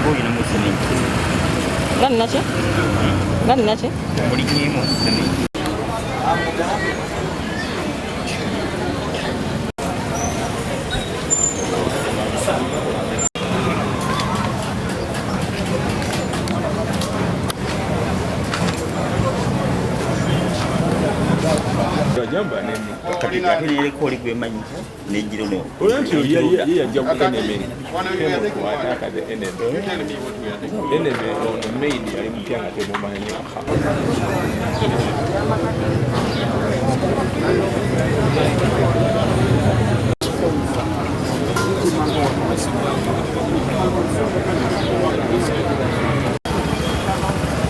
Ng'olinamu cement. Nga ninaki? Nga ninaki? Mulinyeemu cement. Jamba nene. Kati ate nereka oli gwemanyi nejjiro ne Olwo nti ye yajja ku enemy. Came to attack the enemy. Enemy ono maid yali mupya nga temumanyi.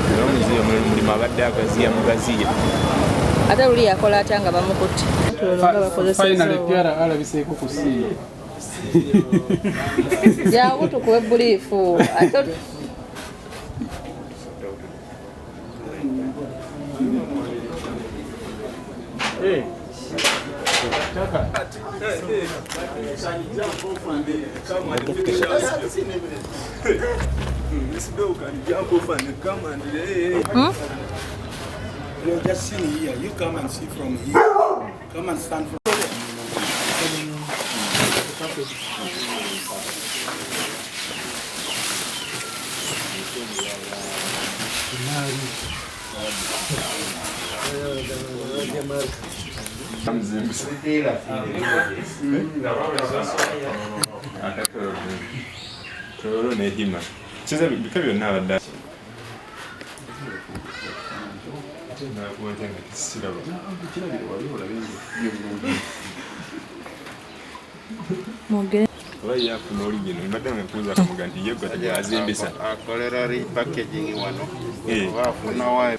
Era omuziya omulimu abadde agaziya mugaziya. Ate luli yakola atya nga bamukutte? Nga bakozesezza Finally, owa. Piara alabiseeko ku simu. Jangu tukuwe brief. Ate This dog can jump off and come and hey, hey. You're just sitting here. You come and see from here. Come and stand from. Amuzimbisa. Ate Tororo ne Hima. Kiza bika byonna abadde nakuwatya nga tisiraba. Mwogere. Oba ye afuna oligino mbadde nga nkubuuza akamuga nti ye gwe azimbisa. Akolera repackaging wano. Eh. Oba afuna wa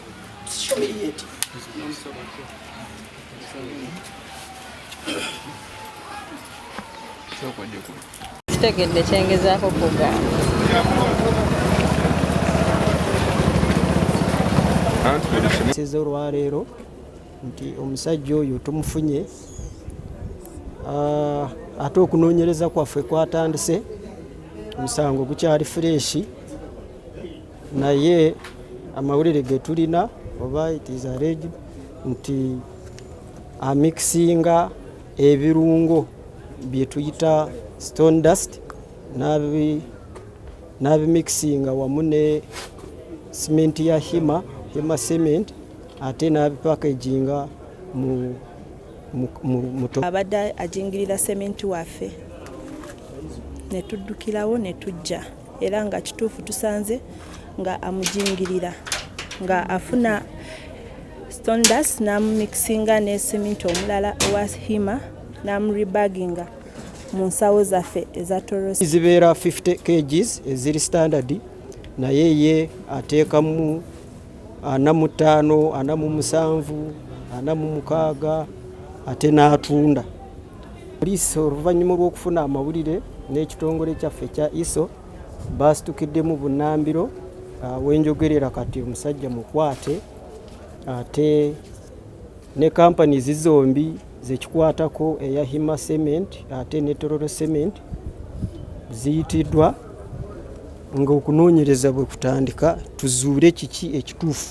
Kitegedde kyengezaako kugamba. Anti kweri Seza olwaleero nti omusajja oyo tumufunye. Ate okunoonyereza kwaffe kwatandise, omusango gukyali fresh, naye amawulire ge tulina oba it is alleged nti amixinga ebirungo bye tuyita stone dust n'abimixinga wamu ne cement ya Hima, Hima cement, ate n'abipackaginga mu Abadde ajingirira sementi waffe ne tuddukirawo ne tujja, era nga kituufu tusanze nga amujingirira, nga afuna stone dust n'amumixinga ne sementi omulala owa Hima n'amurebaginga mu nsawo zaffe eza Toros. Zibeera 50 kgs eziri standard, naye ye ateekamu 45, 47, 46, ate n'atunda. Poliisi oluvannyuma olw'okufuna amawulire n'ekitongole kyaffe ekya ISO baasitukiddemu bunnambiro. Wenjogerera kati omusajja mukwate, ate ne companies zombi zekikwatako, eya Hima Cement ate ne Tororo Cement, ziyitiddwa ng'okunoonyereza bwe kutandika tuzuule kiki ekituufu.